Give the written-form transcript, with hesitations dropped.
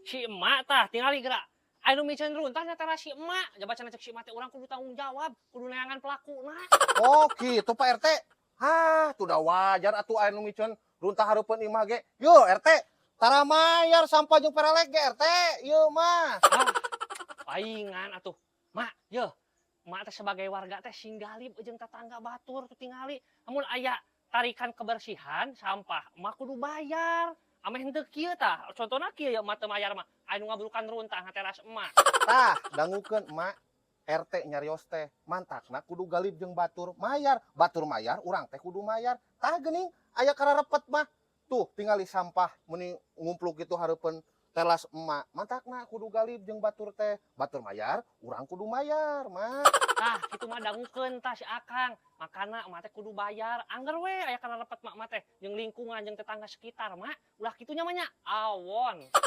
Si emak tah tingali geura. Aya nu miceun runtah nya teras si emak. Jaba cenah cek si emak teh urang kudu tanggung jawab, kudu neangan pelakuna. Oh, gitu, Pak RT. Hah, tuh udah wajar atuh aya nu miceun runtah hareupeun imah ge. Yo, RT, tara mayar sampah jeung perelek ge, RT. Ieu mah. Ah, paingan atuh. Mak, ye, emak teh sebagai warga teh sing galib jeung tetangga batur tuh tingali. Lamun aya tarikan kebersihan sampah, emak kudu bayar. Ameh henteu kieu tah. Contohna kieu ya, emak teu mayar mah. Aya nu ngabrukan runtah na teras emak. Tah, dangukeun, Emak. RT nyarios teh, mantakna kudu galib jeung batur mayar. Batur mayar, urang teh kudu mayar. Tah geuning aya kararepet mah. Tuh, tingali sampah meni ngumpluk gitu hareupeun teras emak. Mantakna kudu galib jeung batur teh. Batur mayar, urang kudu mayar, Mak. Tah, kitu mah dangukeun tah si Akang. Makana emak teh kudu bayar. Angger we aya kararepet mak mah teh jeung lingkungan jeung tetangga sekitar, Mak. Ulah kitu nya mah nya. Awon.